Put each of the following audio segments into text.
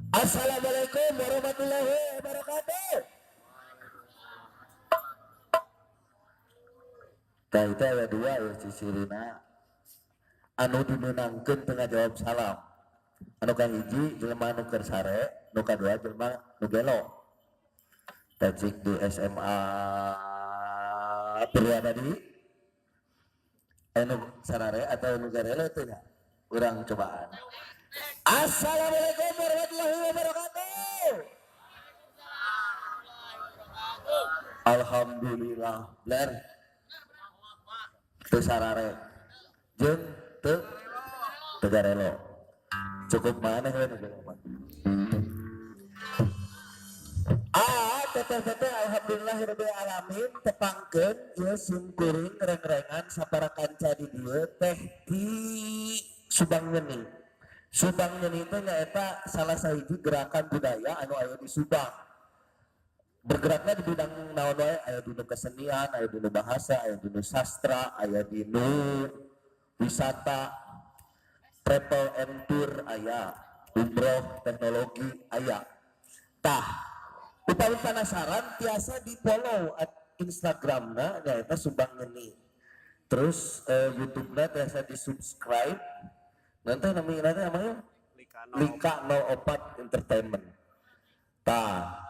Assalamualaikum warahmatullahi wabarakatuh. Tah, itu ada dua ya cicirina anu dimenangkeun tengah jawab salam. Anu kahiji jelema anu keur sare, nu kadua jelema nu gelo. Tah, cik di SMA Purwadadi anu sarare atau nu garelo teh nya? Urang cobaan. Assalamualaikum warahmatullahi wabarakatuh. Alhamdulillah, Blair. Teu sarare jeung teu teu garelo. Cukup maneh we nu gelo mah. Ah, teteh teteh, alhamdulillahirabbil alamin, tepangkeun ieu sim kuring reng-rengan sapara kanca di dieu teh di Subang Nyeni. Subang Nyeni teh nyaeta salah sahiji gerakan budaya anu aya di Subang. Bergeraknya di bidang naon wae, aya di nu kesenian, aya di nu bahasa, aya di nu sastra, aya di nu wisata, travel and tour aya, umroh, teknologi aya. Tah, upami penasaran tiasa di follow at Instagramna nyaeta Subang Nyeni. Terus YouTube-na tiasa di subscribe. Nanti namanya, nanti namanya Lika 04 Entertainment. Tah,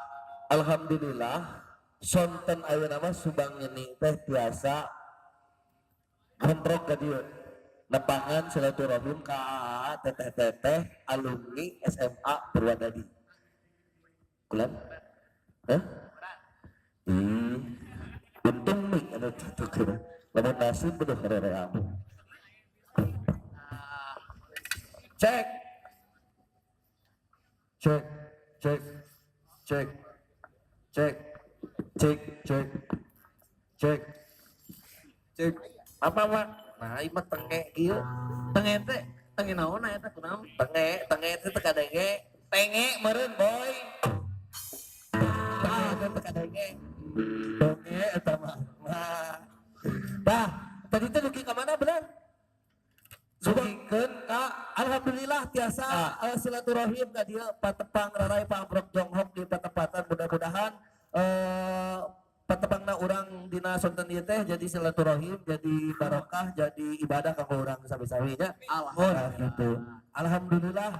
alhamdulillah sonten ayeuna mah Subang Nyeni teh tiasa kontrok ka dieu, nepangan silaturahim ka teteh-teteh alumni SMA Purwadadi. Kulan? Hah? Ih, untung nih anu tutup kira. Lamun nasib bener hoream. Cek. Cek, cek, cek, cek, cek, cek, cek, cek. Apa, Pak? Nah, ieu mah tenge ieu. Tenge teh, tenge naon eta, kunaon? Tenge, tenge itu teu kadenge. Tenge meureun, boy. Tenge itu teu kadenge. Tenge eta mah. Nah. Tah, tadi teh dugi ka mana, bener? Dugikeun ka alhamdulillah tiasa silaturahim ka dieu, patepang rarai pamprok jonghok di patepatan. Mudah-mudahan patepangna urang dina sonten ieu teh jadi silaturahim, jadi barokah, jadi ibadah kanggo urang sami-sami nya. Alhamdulillah. Nah, gitu. Alhamdulillah,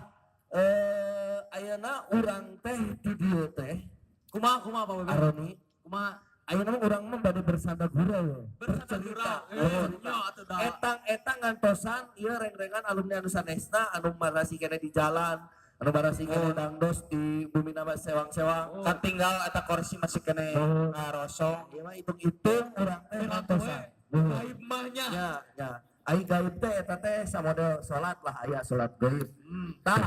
ayeuna urang teh di dieu teh Kumaha, kumaha, Pak Bebek? Aroni. Kumaha? Ayeuna mah urang mah bade bersanda gurau. Bersanda gurau. Bercerita. Nya atuh da. Etang-etang ngantosan ieu reng-rengan alumni anu sanesna, anu marasi keneh di jalan, anu marasi keneh dangdos di bumi nama sewang-sewang. Kan tinggal eta kursi masih keneh Oh. ngarosong. Ieu mah hitung-hitung urang teh ngantosan. Gaib mah nya. Ya, ya. Ai gaib teh eta teh samodel salat lah, aya salat gaib. Tah.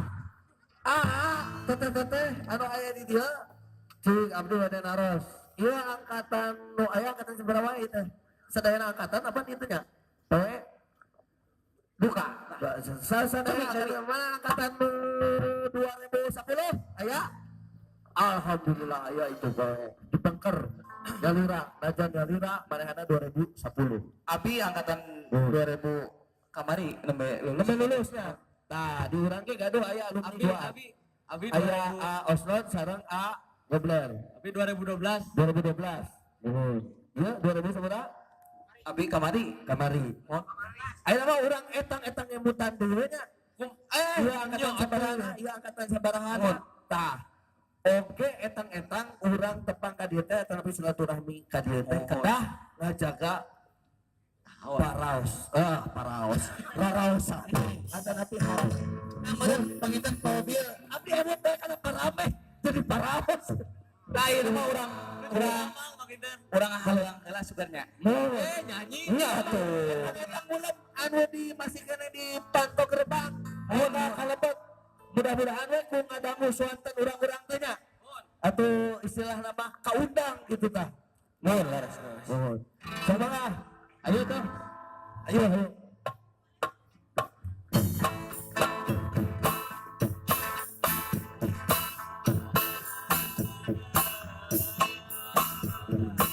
Ah, teteh-teteh anu aya di dieu cing abdi bade naros. Ieu angkatan nu aya angkatan sabaraha ieu teh? Sadayana angkatan apa kitu nya? Poe buka. Sadayana angkatan mana, angkatan nu 2010 aya? Alhamdulillah aya itu poe. Dipengker. Nyalira, najan nyalira manehna 2010. Abi angkatan 2000 kamari nembe lulus. Nembe lulusnya. Nah, di urang ge gaduh aya alumni Abi dua. Abi Abi Aya 2000 A Osnod sareng A Gobler. Abi 2012. 2012. Nuhun. Ieu 2000 sabaraha? Abi kamari. Kamari. Ayeuna mah urang etang-etang nyebutan deui nya. Eh, Ieu angkatan nya, sabaraha, ieu angkatan sabaraha. Tah. Oke, etang-etang urang tepang ka dieu teh tapi silaturahmi ka dieu teh kedah ngajaga paraos. Ah, paraos. Raraosan. Atanapi harus. Nah, meureun panginten mobil. Abdi emut teh kana parame jadi paraos. Nah, ieu mah urang urang urang halang heula sugarnya. Mun. Eh, nyanyi. Iya tuh. Etang ulem anu di masih keneh di panto gerbang. Mun kalebet. Mudah-mudahan we ku ngadangu suanten urang-urang teh nya. Atau istilah nama kaundang gitu tah. Mun leres leres. Mohon. Coba ah. Ayo tuh. Ayo, ayo.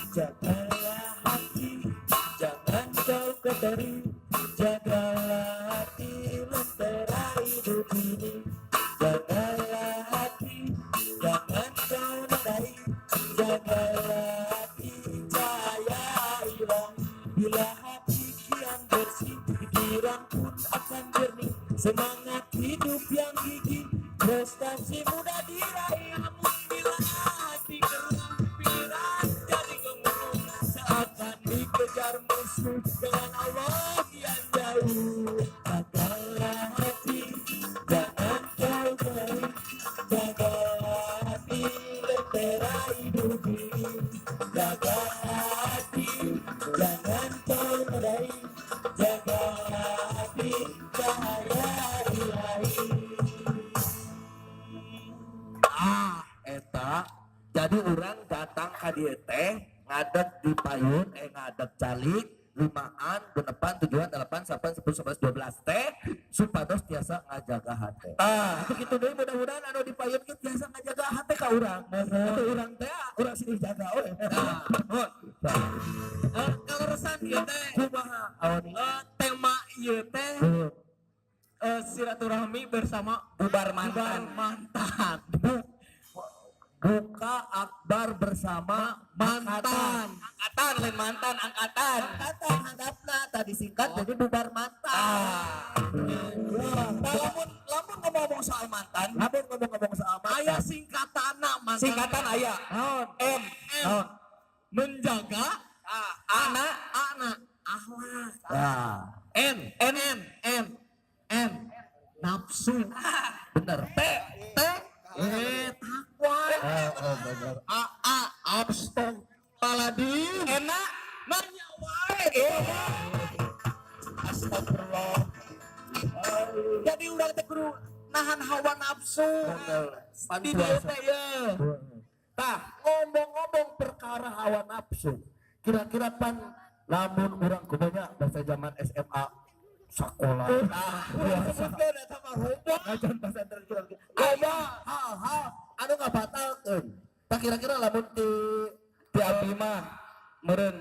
Jagalah hati, jangan kau kotori. Jagalah hati, lentera hidup ini. Jagalah hati, Pikiran pun akan jernih, semangat hidup yang gigih, prestasi mudah diraih. Namun bila hati keruh, pikiran jadi gemuruh, seakan dikejar musuh dengan Allah kian jauh. Jagalah hati, jangan kau jauh, jagalah hati, lentera hidup ini. Jaga hati, jangan kau nodai, jaga hati, cahaya ilahi. Ah, eta jadi orang datang ka dieu teh ngadeg di payun, ngadeg calik 5an, 6an, 7an, 8, 9, 10, 11, 12 teh supados tiasa ngajaga hate. Ah, Begitu deui mudah-mudahan anu di payun ge tiasa ngajaga hate ka urang. Atuh urang teh urang sini jaga we. Nah, nuhun. Kaleresan ieu teh Kumaha awani? Tema ieu teh silaturahmi bersama bubar mantan. Bubar mantan. Buka akbar bersama Mantan. Angkatan lain mantan, angkatan. Angkatan handapna tadi singkat jadi bubar mantan. Ah. Nah, lamun lamun ngomong-ngomong soal mantan, Lamun ngomong-ngomong soal mantan. Aya singkatana mantan. Singkatan aya. Naon? M. M. Naon? Menjaga Anak anak akhlak. Nah, N N N N N nafsu. Bener. T T takwa. Oh, bener. A A astagfirullahaladzim. Enak nanya wae. Astagfirullah. Jadi urang teh kudu nahan hawa nafsu. Bener. Di dieu teh ye. Tah, ngomong-ngomong perkara hawa nafsu, kira-kira pan lamun urang kumaha bahasa zaman SMA sekolah. Tah, urang sebutkeun eta mah rumput. Ngajan pesantren kira-kira. Loba hal-hal anu ngabatalkeun. Tah kira-kira lamun ti Abdi mah meureun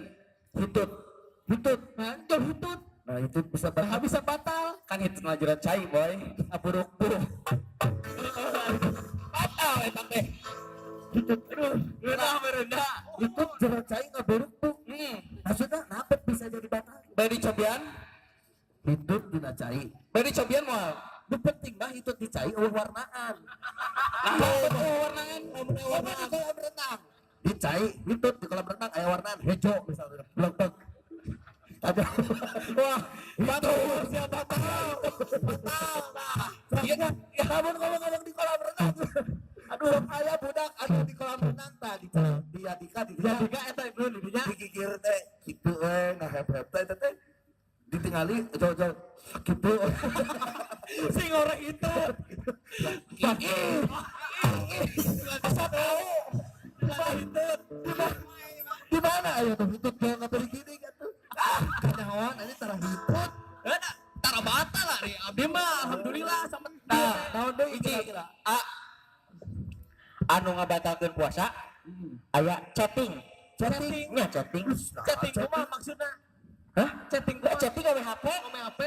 hitut. Hitut. Nah, jauh hitut. Nah, hitut bisa Nah, batal. bisa batal. Kan hitut ngajaran cai, boy. Aburuk-buruk. Batal eta teh. Hitut. Aduh, geunah meureun. Hitut jero cai ngaburuk-buruk. Maksudnya kenapa bisa jadi batal? Bari dicobian? Hitut dina cai. Bari dicobian moal? Nu penting mah hitut di cai eueuh warnaan. Nah, eueuh warnaan, Eueuh warnaan di kolam renang. Di cai hitut di kolam renang aya warnaan hejo misalnya. Blok-blok. Ada. Wah, batal siapa batal? Batal. Nah. Iya, ya, lamun ngomong-ngomong di kolam renang. Aduh, aya budak anu di kolam renang tah di di Adika di Jadi eta ieu di dinya. Digigir teh kitu we ngahep-hep teh eta teh ditingali jauh-jauh kitu. Sing orang itu. Ih, Asa tahu. Hitut. Di mana aya tuh hitut kayak ngaberi gini gitu. Ah, kanyahoan ini tara hitut. Eta tara batal lah ri. Abdi mah alhamdulillah sama. Nah, Naon deui hiji kira-kira? A anu ngabatalkeun puasa aya chatting. Chatting. Nya chatting. Chatting kumaha maksudna? Hah? Chatting Lah, kumaha? chatting gawe HP, Ngome HP?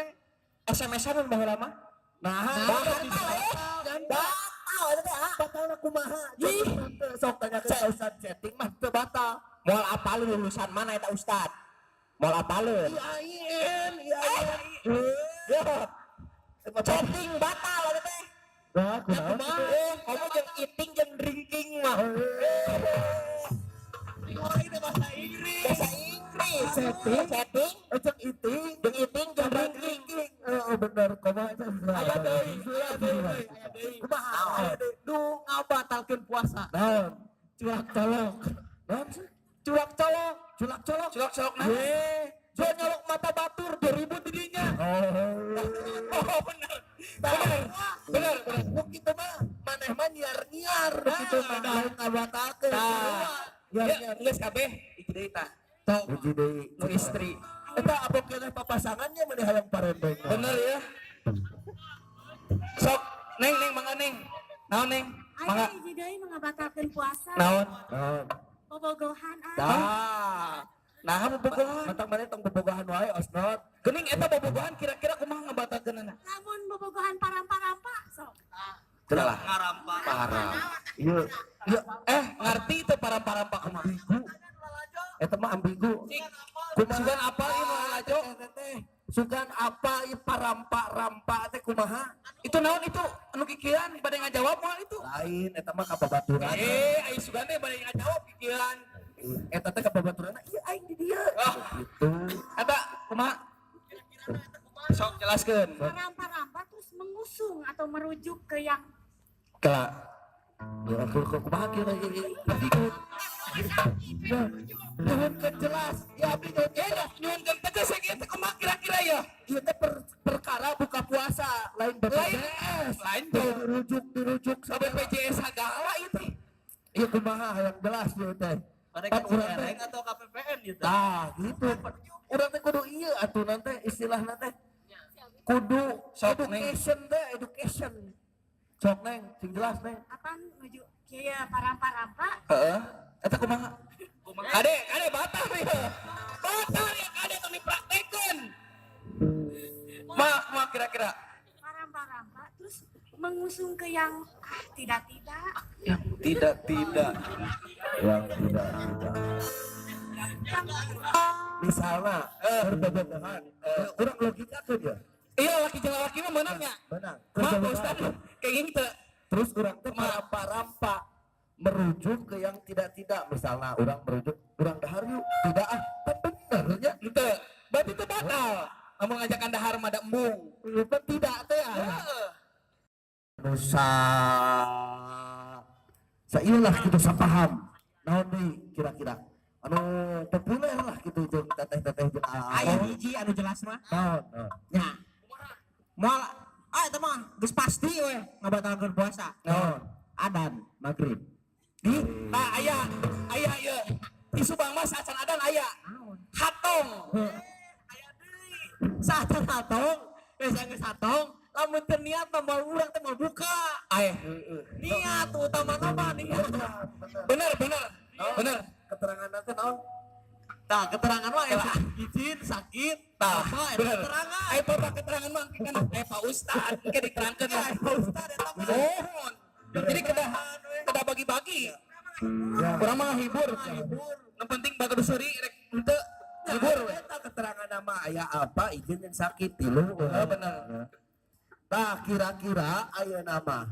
SMS-an baheula mah. Nah, Batal, batal eta teh ah. Batalna kumaha? Ih. Sok tanya ke Ustaz, chatting mah teu batal. Moal apaleun lulusan mana eta ustad? Moal apaleun. IAIN, IAIN. Yo. Chatting batal eta teh. Nah, kunaon? Kamu jeung eating jeung drinking mah. Sing orang itu bahasa Inggris. Bahasa Inggris. Chatting. Chatting, Jeung eating, jeung eating jeung jeung drinking. drinking. Heeh, bener kumaha eta? Aya deui, aya deui, aya deui. Kumaha? Aya deui. Nu ngabatalkeun puasa. Naon? Culak colok. Naon sih? Culak colok. Culak colok. Culak colok nah. Ye, jual nyolok mata batur 2000 didinya. Oh. Oh, bener. Bener. Bener, bener. Kok gitu mah maneh mah nyiar-nyiar gitu mah Nah. lain ngabatalkeun. Nah. Nyiar-nyiar. Ya, geus kabeh hiji deui tah. Sok. Hiji deui. Nu istri. Eta abok keneh papasangannya meni hayang parendeng. Bener ya. Sok, neng neng mangga neng. Naon neng? Mangga. Aya hiji deui nu ngabatalkeun puasa. Naon? Naon? Bobogohan ah. Tah. Nah, bobogohan. Matang maneh tong bobogohan wae osnot. Geuning eta bobogohan kira-kira kumaha ngabatalkeunana? Lamun bobogohan parampa-rampa sok. Lah, Ngarampa. parah. Ieu Ya, ngerti teu parampa-rampa kumaha? ambigu. Eta mah ambigu. Kumaha apa ieu nu lalajo? Sugan apa ieu parampa-rampa teh kumaha? Itu naon itu anu kikiran bade ngajawab moal itu? Lain eta mah ka babaturan. Eh, ai sugan teh bade ngajawab kikiran. Eta teh ka babaturan, ieu aing di dieu. Oh. Gitu. Eta kumaha? Sok jelaskeun. Parampa-rampa terus mengusung atau merujuk ke yang Kela. Ya aku kumaha kieu lagi. Nuhunkeun jelas. Ya abdi nuhun Eh, nyuhunkeun tegas ieu teh kumaha kira-kira ya? Ieu teh perkara buka puasa, lain BPJS. Lain Tuh, dirujuk dirujuk Sampai BPJS sagala ieu teh. Iya kumaha hayang jelas ieu teh. Mereka Pan urang teh CReng atau KPPN gitu. Tah gitu. Urang teh kudu ieu atuh nanti istilahna teh. Kudu Sok, Neng. education teh, education. Sok Neng, sing jelas Neng. apa menuju kieu parampa-rampa. Heeh. Eta kumaha? Kade, kade batal ya. Batal ya kade tong dipraktekeun. Mah, kumaha kira-kira? Parampa-rampa terus mengusung ke yang ah, tidak-tidak. Yang tidak tidak. Yang tidak tidak. Yang Misalnya, berbobogohan, urang logika ke dia. Iya laki jeung laki mah meunang nya. Menang. Mah Pak Ustad kayak gitu. Terus urang teh rampa-rampa merujuk ke yang tidak-tidak, misalnya orang merujuk urang dahar yuk, tidak ah, kan bener nya. Henteu. Berarti itu batal. Lamun ngajakan dahar mah da embung. Iya, kan tidak teh ya. Heeh. Nusa saieulah gitu sapaham naon deui kira-kira anu populer lah gitu jeung teteh-teteh jeung Aya hiji anu jelas mah. Naon naon? Nya. Moal ah eta mah geus pasti we ngabatalkeun puasa. Naon? Adan maghrib. Di tah aya aya ieu. Di Subang mah saacan adan aya. Hatong. Aya deui. Saacan hatong, geus geus hatong, lamun teu niat mah moal urang teh moal buka. Aya. Niat utamana mah niat. Bener bener. Bener. Keterangan teh naon? Tah keterangan mah eta izin sakit, Tah, apa eta bener. keterangan. Ayo bapak keterangan mah kan Pak Ustad engke diterangkeun Ya, lah. Pak Ustad eta mah. Mohon. Jadi kedah kedah bagi-bagi. Ya. Urang mah ngahibur. Nu penting batur seuri rek henteu hibur we. Eta keterangan nama aya apa izin yang sakit tilu. Oh, bener. Tah kira-kira aya nama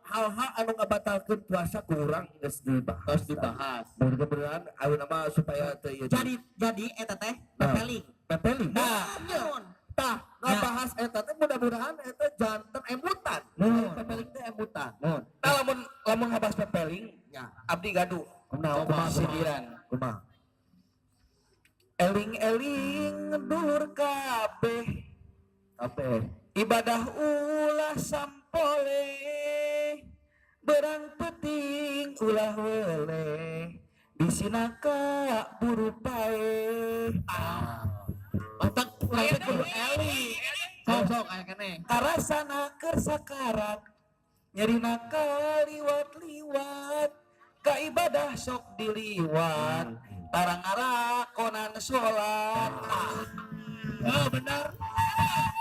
hal-hal anu ngabatalkeun puasa ku urang geus dibahas. Terus dibahas. Mudah-mudahan aya nama supaya teu ieu. Jadi eta teh Nah. pepeling. Pepeling. Nah, Naon? Tah, ngabahas eta teh mudah-mudahan eta janten emutan. Pepeling teh emutan. Tah lamun lamun ngabahas pepeling, Ya. abdi gaduh. Kumaha kumaha Sindiran. Kumaha? Eling-eling dulur kabeh, Kabeh. Ibadah ulah sampole, berang peting ulah wele, disinaka buru pae. Ah. Otak urang teh kudu eling. Sok sok aya keneh. Karasana keur sakarat, nyerina kaliwat-liwat, ka ibadah sok diliwat, tarang ngarakonan salat. Ah. Oh, benar.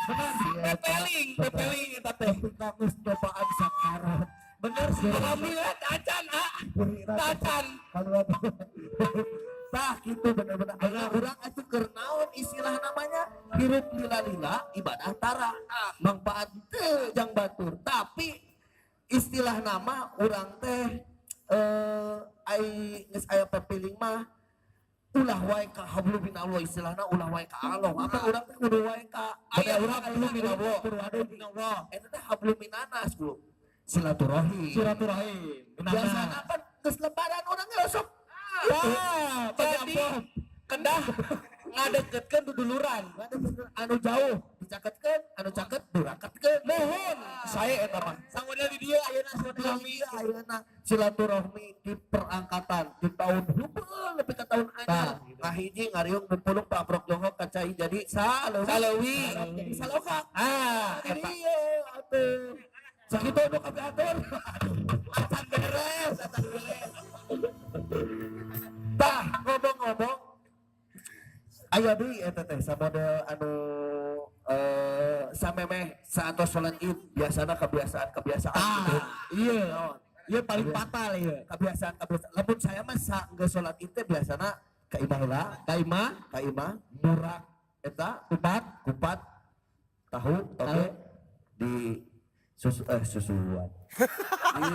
Benar. Pepeling, pepeling eta teh. Bagus cobaan sakarat. Bener sih. Alhamdulillah tacan ah. Tacan. Kalau tah gitu bener-bener. Ayeuna urang atuh keur naon istilah namanya hirup lila-lila ibadah tara. Manfaat teu jang batur. Tapi istilah nama urang teh ai geus aya pepiling mah ulah wae ka hablum minallah, istilahna ulah wae ka Allah. Apa urang teh kudu wae ka Aya urang hablum minallah. Kudu aya minallah. Eta teh hablum minanas ku silaturahim. Silaturahim. Biasana kan geus lebaran urang ge sok. Ah, jadi kedah ngadeketkeun duduluran. Anu jauh dicaketkeun, anu caket duraketkeun. Mohon saya eta mah. Samodel di dieu ayeuna silaturahmi. Iya, ayeuna silaturahmi di perangkatan di tahun hubel nepi ka tahun anyar. Ngahiji ngariung ngumpulung paprok jonghok ka cai jadi saleuwi. Saleuwi. Jadi salokak. Ah, Jadi eta. ieu atuh. Sakitu nu kabeh atur. Acan beres, acan beres. Tah, ngomong-ngomong aya deui eta teh samodel anu samemeh saatos salat Id biasana kebiasaan-kebiasaan gitu. Iya. Iya paling fatal iya. Kebiasaan-kebiasaan. Lamun saya mah geus salat Id teh biasana Ka imah heula, Ka imah, ka imah murak eta kupat, kupat tahu toge di susu susuan.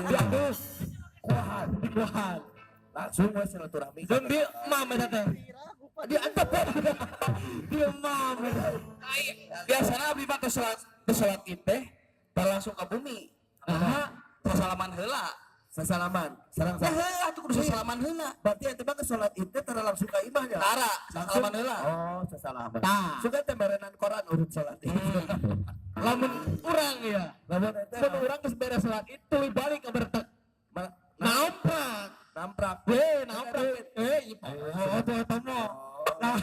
Diadus, Kuahan, dikuahan. Langsung we silaturahmi. Jeung di emam eta teh. Diantep. Di emam. Biasana abdi mah teu salat id teh teu langsung ka bumi. Aha, Sasalaman heula. Sasalaman, sareng Teh sa. heula atuh kudu sasalaman heula. Berarti ente mah ke salat id teh tara langsung ka imahnya. Tara, sasalaman heula. Oh, sasalaman. Tah. Suka teh merenan koran urut salat id. Lamun urang ya. Lamun ente Mun urang geus beres salat id tuluy balik ka bertek. Namprak. Namprak. Weh, namprak. Eh, oh, tuh eta mah. Nah,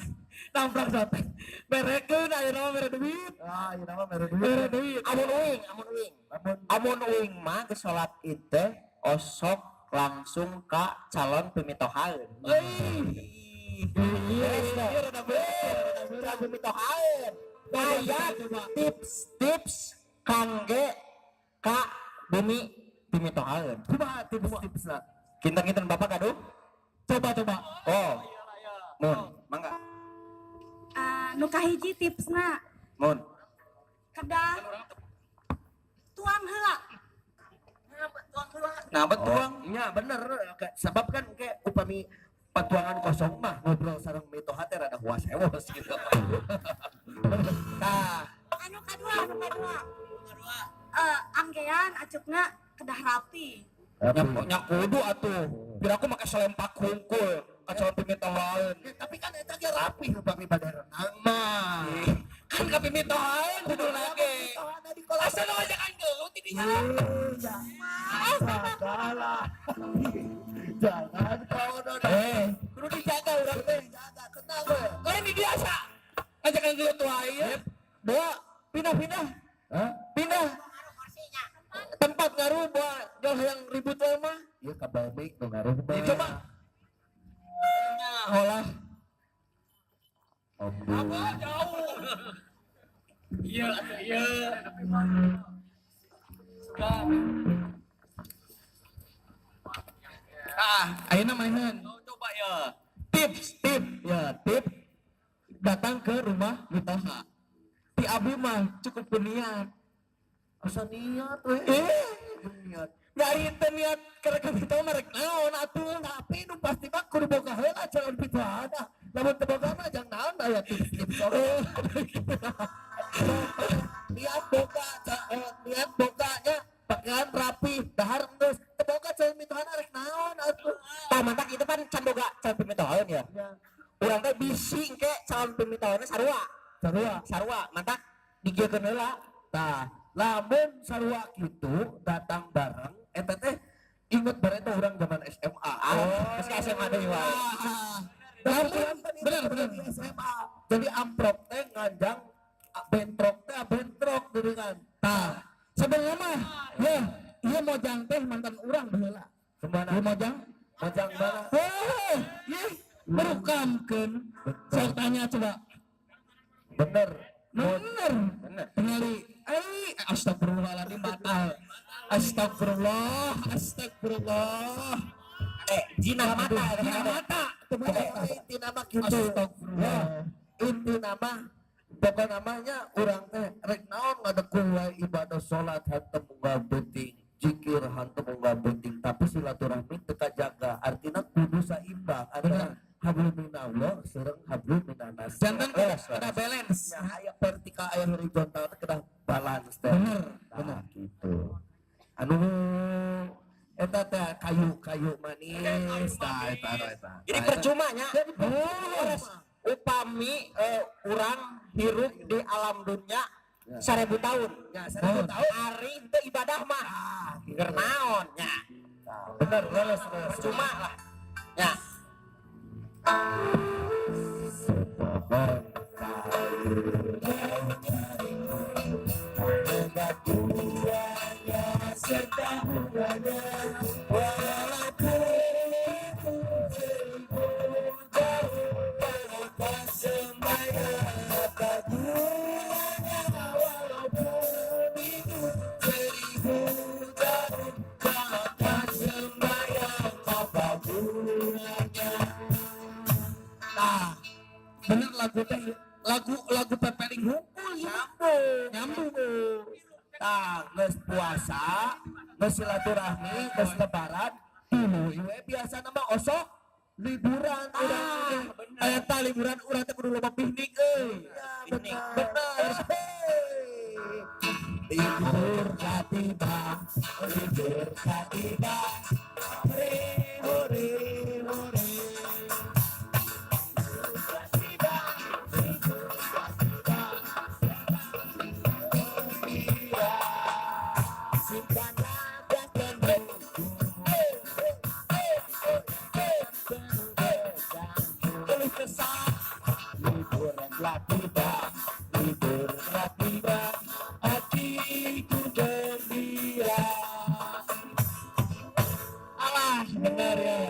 namprak sate. Berekeun ayeuna mah mere duit. Ah, ieu nama mere duit. Mere duit. Amun uing, amun uing. Lamun Amun uing mah geus salat id teh osok langsung ka calon pimitohaeun. Euy. Iya, iya, rada bener, rada bener. Calon pimitohaeun. Aya tips-tips kangge ka bumi pimitohaeun. Kumaha tips-tipsna? Kinten-kinten Bapak gaduh? Coba coba. Oh. Mun, mangga. Nu kahiji tipsna Mun. Kedah tuang heula. Nah, betul. Nya bener, sebab kan kayak upami patuangan kosong mah ngobrol sareng mitoha teh rada huas hewos gitu. Tah, Anu kadua, anu kadua. Anggean acukna kedah rapi. Nya kudu atuh. Biar aku make selempak hungkul ka calon pimitohaeun. Tapi kan eta ge rapi upami bade renang mah. Kan ka pimitohaeun kudu lage. Asa nu ngajakan gelut di dinya. Iya. Salah. Jangan kau nona. Kudu dijaga urang teh. Jaga tenang we. Lain di biasa. Ngajakan gelut wae ya. Bawa pindah-pindah. Hah? Pindah. Tempat ngaruh bawa jauh yang ribut wae mah. Ieu ka baik nu ngaruh mah. Coba. Nya holah. Om Apa jauh. Iya atuh iya. Ah, ayeuna maehan. Coba ya. Tips, tip, ya, tip datang ke rumah mitoha. Ti abi mah cukup niat. Asa niat we. Eh, Niat. nyari teh niat karena kami tahu merek naon atuh. Tapi nu pasti mah kudu boga heula calon mitoha. Lamun teu boga mah jang naon aya tips-tips oge. Niat boga, niat boganya pakaian rapi, dahar geus. Teu boga calon mitoha rek naon atuh. Tah mantak itu kan can boga calon pimitohaeun ya. Urang teh bisi engke calon pimitohaeunna sarua. Sarua. Sarua, mantak digieukeun heula. Tah, lamun sarua kitu datang bareng eta teh inget bareng teh urang zaman SMA. Ah, geus ka SMA deui wae. Lamun Bener, bener. di SMA. Jadi amprok teh nganjang bentrok teh bentrok dengan. Tah, sebenarnya mah ya, ieu mojang teh mantan urang baheula. Kemana? Ieu mojang. Mojang mana? Heh, ieu merukamkeun. Sok tanya coba. Bener. Bener. Bener. Tingali, eh, astagfirullahaladzim batal. Astagfirullah, astagfirullah. Eh, jinah mata eta Jinah mah. mata. Pokoknya inti nama gitu. Astagfirullah. Ya, inti nama pokok namanya urang teh rek naon ngadekul wae ibadah salat hantem unggal beuting, zikir hantem unggal beuting, tapi silaturahmi teu kajaga. Artina kudu saimbang antara hablum minallah sareng hablum minanas. Janten Eh, kada balance. ya, aya vertikal aya horizontal teh kedah balance teh. Bener, Nah, bener. gitu. Anu eta teh kayu-kayu manis tah eta eta. Jadi percuma nya. Jadi percuma. Upami urang hirup di alam dunia 1000 tahun. Ya, 1000 tahun. Ari teu ibadah mah. Keur naon nya. Bener, leres, leres. Percuma lah. Nya. Sepohon kayu buahnya serta bunganya, walaupun itu seribu tahun tanpa sembahyang, apa gunanya walaupun itu seribu tahun tanpa sembahyang, apa gunanya. Lagu pepeling hungkul ya. Nyambung. Tah, geus puasa, geus silaturahmi, geus lebaran, tuluy we biasana mah osok liburan urang. Eta liburan urang teh kudu loba piknik euy. Ya, bener. Hey. Libur telah tiba, libur telah tiba. Hore, hore, hore. Libur telah tiba, libur telah tiba. Gembira. Simpanlah dan menunggu. Eh, eh, eh, eh, eh, eh, Keluh kesah. Liburan telah tiba, libur telah tiba, hatiku gembira. Alah, bener ya.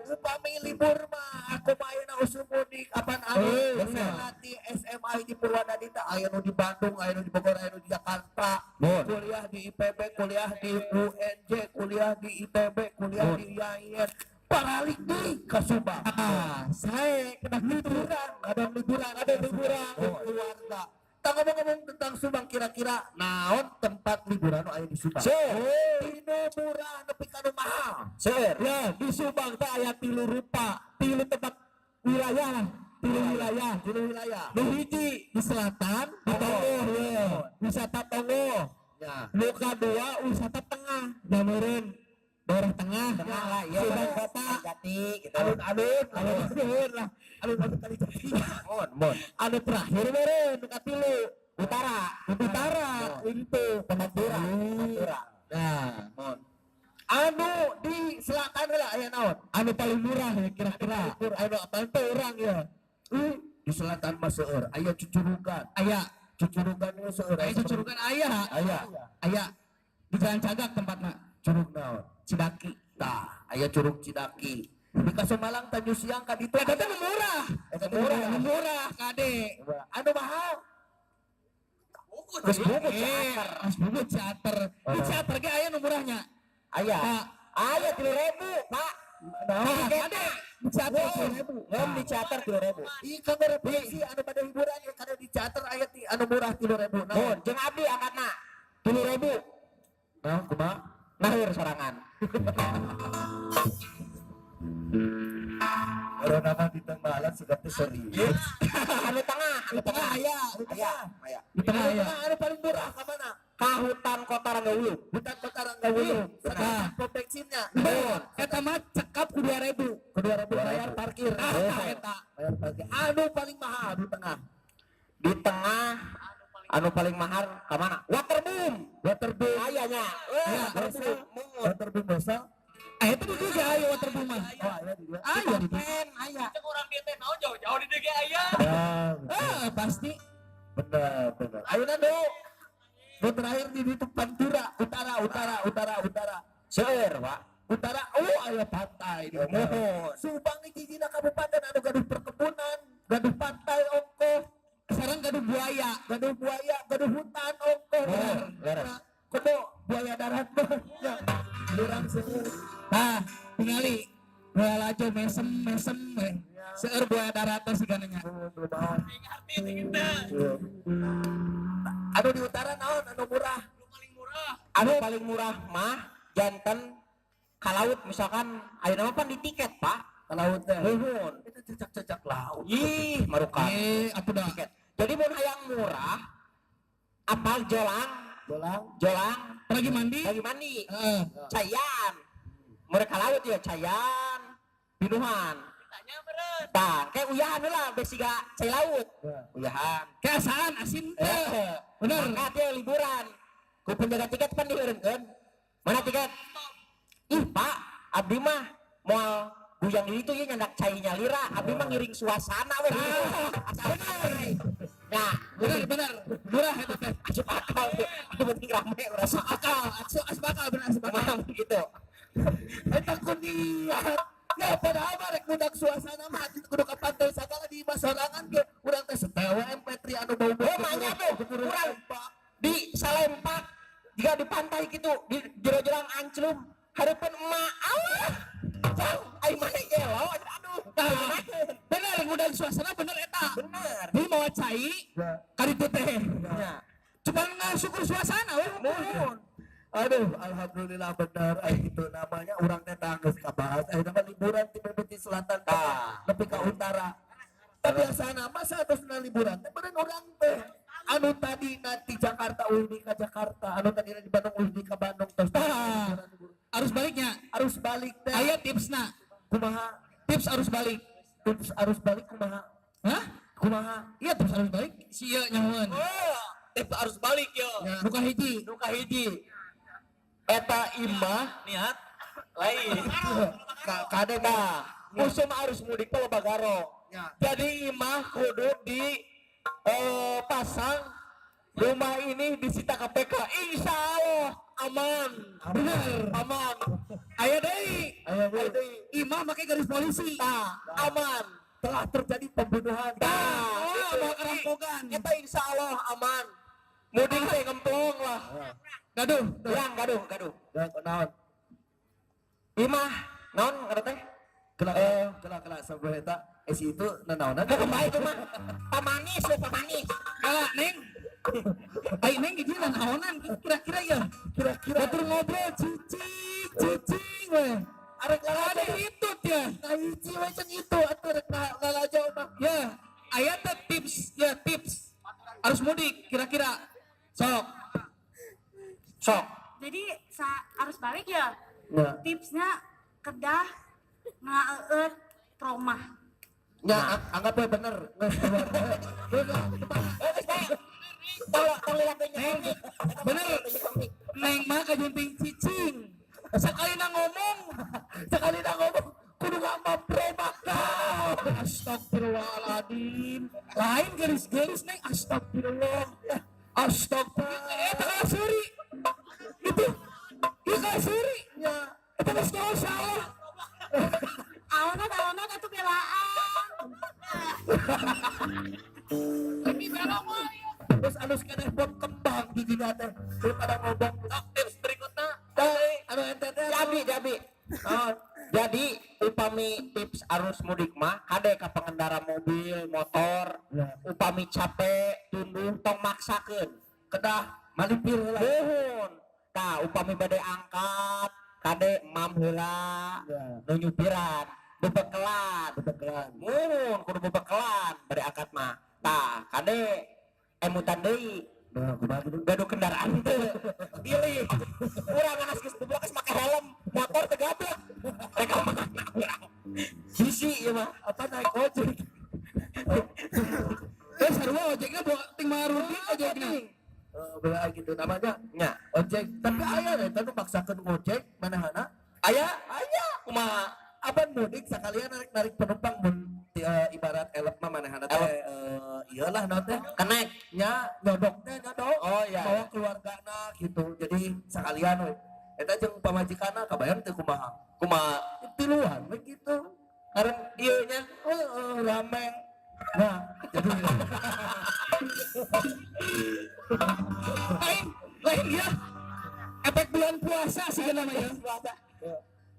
Upami libur mah aku mah ayeuna usum mudik apan anu Bener. di SMA di Purwadadi teh aya nu di Bandung, aya nu di Bogor, aya nu di Jakarta. Kuliah di IPB, kuliah di UNJ, kuliah di ITB, kuliah di IAIN. Paralik deui ka Subang. Ah, saya kena Liburan, ada liburan, ada liburan keluarga. Tak ngomong-ngomong tentang Subang kira-kira naon tempat liburan nu aya di Subang? Tinu murah nepi ka nu mahal. Seur. Ya, di Subang teh aya tilu rupa, tilu tempat wilayah lah, tilu wilayah. Tilu wilayah. Nu hiji di selatan, di Tonggoh ya. Wisata Tonggoh. Ya. Nu kadua wisata tengah, da meureun daerah tengah. Tengah lah, iya. Subang kota, Jati gitu. Alun-alun, alun-alun lah. Alun-alun kali jadi. Mon, mon. Anu terakhir meureun nu katilu, Utara. utara itu Pantura. Pantura. Nah, Mon. Anu di selatan lah aya naon? anu paling murah ya kira-kira. Anu apaan teh urang ya? Di selatan mah seueur, aya cucurugan. Aya, Cucurugan nu seueur. aya cucurugan aya. Aya. Aya di Jalan Cagak tempatna. Curug naon? Cidaki. Tah, aya Curug Cidaki. Di Kasumalang Tanjung Siang ka ditu. Eta teh nu murah. Eta teh murah. Nu murah kade. Anu mahal. Geus buku Eh, geus buku teater. Di teater ge aya nu murahnya. Aya. Pak. Aya 3.000, Pak. Nah, kade di teater 3.000. Ngom di teater 3.000. Ih, kanggo referensi anu pada hiburan ya kada di teater aya ti anu murah 3.000. Mon, Naon? jeung abdi angkatna 3.000. Naon kumaha? Naheur sorangan. Corona mah di tengah sudah teh serius. Anu tengah, anu Di tengah aya, Aya, aya. di tengah Anu aya. tengah anu paling murah ka mana? Ka hutan kota Ranggawulung. Hutan kota Ranggawulung. Nah. Pom bensinnya. Bener. Eta mah cekap ku 2.000. Ku 2.000 bayar parkir. Ah, eta. Bayar parkir. Anu paling mahal di tengah. Di tengah anu paling mahal ka mana? Waterboom. Waterboom. Aya nya. Ya, Waterboom. Waterboom biasa. Ah, itu di dieu aya waterboom mah. Oh, aya di dieu. Aya di dieu. Pen aya. Cek orang dia teh naon jauh-jauh di dieu ge aya. Ah, Ah, pasti. bener, bener. Ayo Nando. Nu terakhir di ditu Pantura, utara, utara, utara, utara. Seueur, Pak. Utara, oh aya pantai di utara. Mohon. Subang hiji dina kabupaten anu gaduh perkebunan, gaduh pantai ongkoh, Sareng gaduh buaya. gaduh buaya, gaduh hutan ongkoh. Bener, leres. Komo buaya darat mah. Ya, Lurang seueur. Nah, tingali buaya lajo mesem mesem we. Seueur buaya darat teh sigana nya. Teuing arti teh kitu. Anu di utara naon anu murah? Nu paling murah. Anu paling murah mah janten ka laut misalkan ayeuna mah pan di tiket, Pak. Ke laut teh. Nuhun. Itu cecak-cecak laut. Ih, marukan. Eh, atuh dah. Tiket. Jadi mun hayang murah apal jolang, Bolang. jolang Lagi mandi? lagi mandi. Heeh. Cayan. Mereka laut ya cayan. Pinuhan. Tanya meureun. Tah, kayak uyahan lah besiga cai laut. Uyahan. Keasaan asin teh. Eh, Bener. Mangkat ya liburan. Ku penjaga tiket pan diheureunkeun. Mana tiket? Ih, Pak, abdi mah moal guyang di itu ya nyandak cai nyalira, abdi mah ngiring suasana we. Asal Nah, Bener bener. Murah eta teh. asup akal tuh. Anu penting rame urang. Asup akal, asup asup akal bener asup akal. Emang gitu. Eta kuniat. Ya padahal mah rek budak suasana mah hati kudu ka pantai sagala di imah sorangan ge urang teh setel we MP3 anu bau-bau. Oh, maknya tuh, urang di Salempak jika di pantai gitu di jero-jerang anclum hareupeun emak Allah. Jang, ai maneh gelo, aduh. Tah, bener ngundang suasana bener eta. Bener. Jadi mawa cai Ya. ka ditu teh. Nya. Cuman ngasukur suasana we. Muhun. Aduh, alhamdulillah bener ai gitu namanya urang teh tanggeus kabahas. Ayeuna mah liburan ti mimiti selatan Tah. nepi ka utara. Tapi biasana mah saatosna liburan teh beureun urang teh anu tadi di Jakarta uih ka Jakarta, anu tadi di Bandung uih ka Bandung terus Tah. Arus baliknya arus balik teh. Aya tipsna. Kumaha? Tips arus balik. Tips arus balik kumaha? Hah? Kumaha? Iya tips arus balik si ieu nyahoeun. Oh, tips arus balik yo. Buka hiji. Nu kahiji. Eta imah Niat lain. Kade tah. Musim arus mudik teh loba garong. Ya. Jadi imah kudu di pasang rumah ini disita KPK. Insya Allah aman. Bener. Aman. Aya deui. Aya deui. Imah make garis polisi. Tah, aman. Telah terjadi pembunuhan. Tah, Oh, gitu. bawa kerampokan. Eta insya Allah aman. Mudik teh ngemplong lah. Gaduh. Urang gaduh, gaduh. Ya, naon? Imah, naon ngaran teh? Kela kela kela sampai eta si itu nanaonan. Kumaha itu mah? Pamanis we pamanis. Kala Neng. Ai Neng hiji naonan kira-kira ya. Kira-kira Batur ngobrol cicing cicing we. Arek Ada lalajo. itu ya. Nah, hiji we jeung itu atuh rek lalajo mah. Ya, aya teh tips ya tips. Arus mudik kira-kira. Sok. Sok. Jadi arus balik ya Ya. tipsnya kedah ngaeueut trauma. Ya, anggap we bener. Geus keluar. Eh, geus bae. Tong tong lihat deui Neng, bener. Neng mah kajunting cicing. Sekali na ngomong, Sekali na ngomong kudu ngamam trauma. astagfirullahaladzim. Lain gelis-gelis Neng, astagfirullah. Astagfirullah. Tengah suri. Itu. Ieu kayak suri. Ya. Itu geus dosa lah. Awanat awanat atuh belaan. Tapi belok mah. Terus alus keneh bot kembang di dinya teh daripada ngomong. Sok tips berikutnya. Anu ente teh. Jabi, jabi. Naon? Jadi upami tips arus mudik mah kade ka pengendara mobil, motor, Ya. upami capek, tunduh tong maksakeun. Kedah malipir heula. Nuhun. Tah upami bade angkat, kade mam heula, Ya. nu nyupiran, bebekelan. Bebekelan. Muhun kudu bebekelan bade angkat mah. Tah kade emutan deui. Nah, kumaha gitu? Gaduh kendaraan teu. Pilih. Urang anas geus goblok geus make helm, motor teu gablek. Rek ka mana urang. Bisi ieu mah. Apa naik ojek? Eh sarua ojekna bawa ting marudin ojekna. Bela gitu namanya Nya. ojek. Tapi aya eta nu maksakeun ngojek manehana. Aya, aya kumaha? Apan mudik sakalian narik-narik penumpang mun ibarat elep mah manehana teh Elep. iyalah naon teh Kenek. nya nyodok teh nyodok. Oh iya. Bawa keluargana gitu. Jadi sakalian we. Eta jeung pamajikanna kabayang teu kumaha. Kumaha? Tiluan we gitu. Karena ieu nya Heeh, rame. Nah, jadi Lain, lain ya. Efek bulan puasa sih namanya.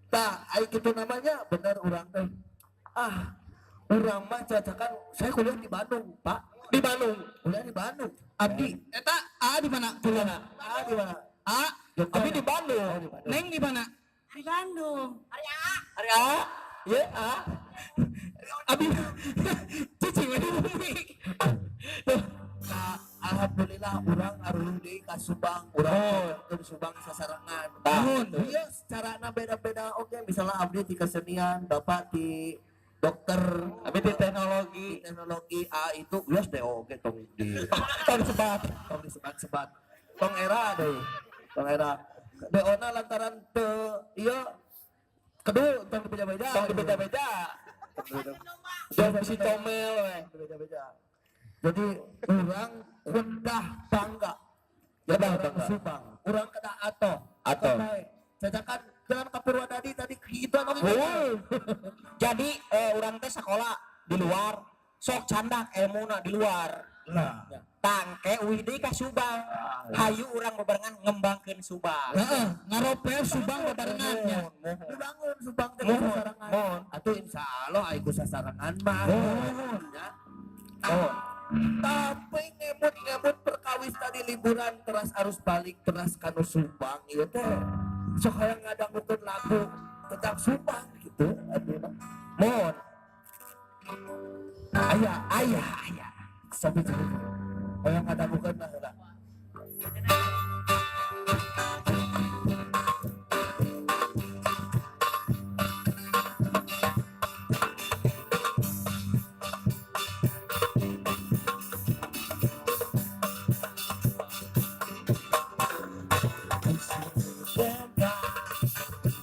Tah, ai gitu namanya bener urang teh. Ah, urang mah cacakan saya kuliah di Bandung, Pak. Di Bandung. Kuliah di Bandung. Abdi, eta A di mana? Di mana? Ah, di mana? A, Jogja. Abi di Bandung. Oh, di Bandung. Neng di mana? Di Bandung. Ari A. Ye A. Abi cicing we di bumi. Tuh, nah, alhamdulillah urang aruh deui ka Subang, urang ke Subang sasarengan. Nuhun. Iya, secara beda-beda oke, misalnya abdi di kesenian, bapak di dokter, Abi di teknologi. di teknologi A itu geus deh oke tong di Tong sebat. tong disebat-sebat. Tong era deh. Tong era. DO-na lantaran teu ieu kedua tong dibeda-beda. Tong dibeda-beda. Jauh si comel we. Beda-beda. Jadi urang kedah bangga. Jadi Kedah orang bangga. Subang, urang kedah ato. Ato. Cacakan jalan ke Purwadadi tadi gitu oke. Oh. Jadi urang teh sekolah di luar, sok candak ilmuna di luar. Nah, Tangke Engke uih deui ka Subang. Hayu urang bebarengan ngembangkeun Subang. Heeh, ngaropel Subang bebarengan nya. Dibangun Subang teh Mohon, sasarengan. mohon. Atuh insyaallah ai ku sasarengan mah. Mohon. Ya. Mohon. Tapi ngemut-ngemut perkawis tadi liburan teras arus balik teras kanu Subang ieu teh. Sok hayang ngadangukeun lagu tentang Subang gitu abdi mah. Mohon. Aya, Ayah, ayah. sampai jadi. Hayang ngadangukeun lah heula.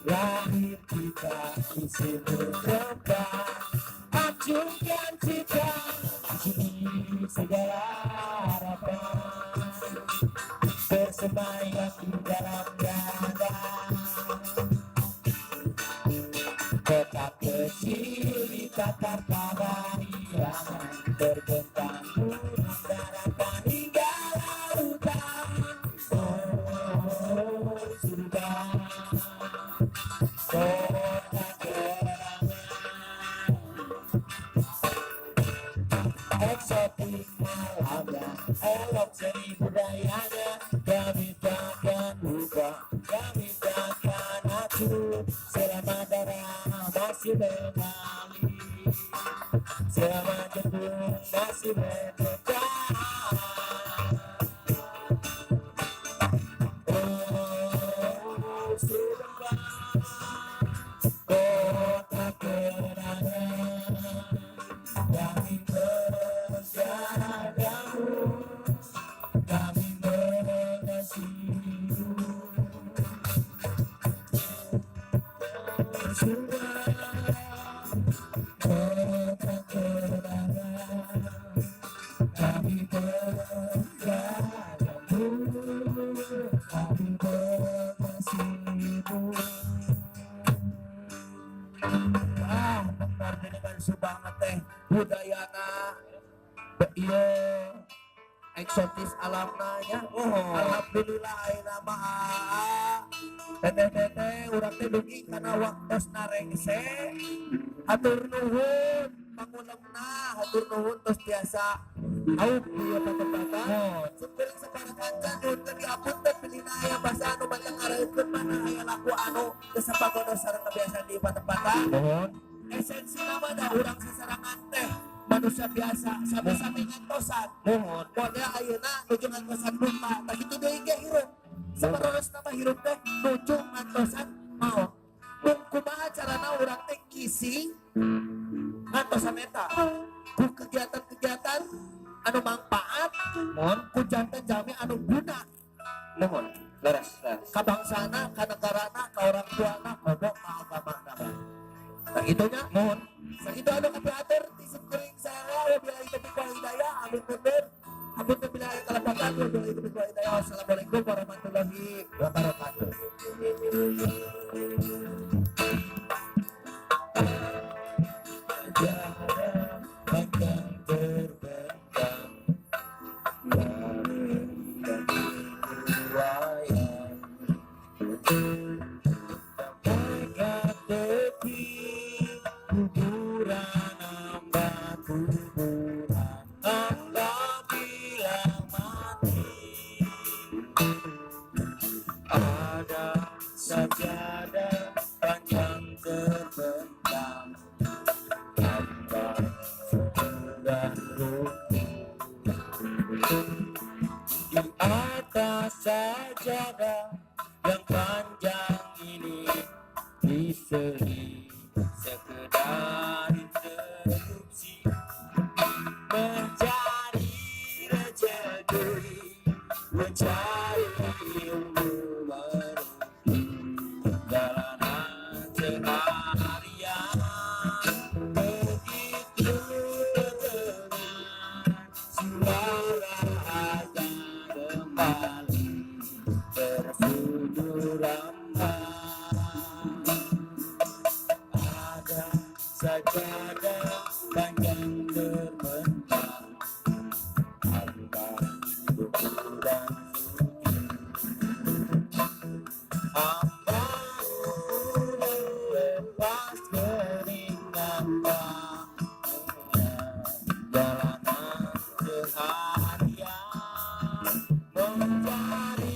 Lahir kita di sini tempat acungkan cita di segala harapan bersemayam di dalam dada kota kecil di tatar parahyangan terbentang gunung daratan hingga lautan. Oh Subang, kota kenangan, eksotik malamnya, elok seni budayanya, kami takkan lupa, kami takkan acuh, selama darah masih mengalir, selama jantung masih berdetak. Oh Subang, kota kenangan, kami menjagamu, kami mengasihimu. Subang, kota kenangan, kami menjagamu, kami mengasihimu. Ah, bentar dengan Subang teh budayana ieu eksotis alamna nya. Alhamdulillah ayeuna mah aa. Teteh-teteh urang teh dugi kana waktosna rengse. Hatur nuhun pangulemna, hatur nuhun tos tiasa aup di ieu patempatan. Syukur sapara kanca nyuhunkeun diapunten bilihna aya basa anu banteng ngareutkeun mana aya laku anu teu sapagodo sareng kebiasaan di patempatan. Mohon. Esensi nama da urang sasarangan teh manusia biasa sami-sami ngantosan. Mohon. Model ayeuna nuju ngantosan buta, tah kitu deui ge hirup. Saparoros nama hirup teh nuju ngantosan maot. Mung kumaha carana urang teh ngising ngantosan eta? Ku kegiatan-kegiatan anu mangpaat, Mohon. ku jantan jalmi anu guna Mohon. Leres, leres. ka bangsana, ka negarana, ka orang tuana, komo ka agamana. Nah itunya. Mohon. Sakitu anu kapihatur ti simkuring saya wabillahi taufiq wal hidayah. Amin mundur. Ampun bila aya kalepatan wabillahi taufiq wal hidayah. Wassalamualaikum warahmatullahi wabarakatuh. Jarak panjang terbentang dari wayang sampai ke tepi kuburan hamba kuburan hamba bila mati ada sajadah panjang terbentang hamba sudah runtuh di atas sajadah yang panjang ini diseli sekedar interupsi mencari rezeki mencari ilmu menempuh perjalanan seharian begitu terdengar suara azan kembali tersudur lambat ada sajadah panjang terbentang hamba Perjalanan seharian mencari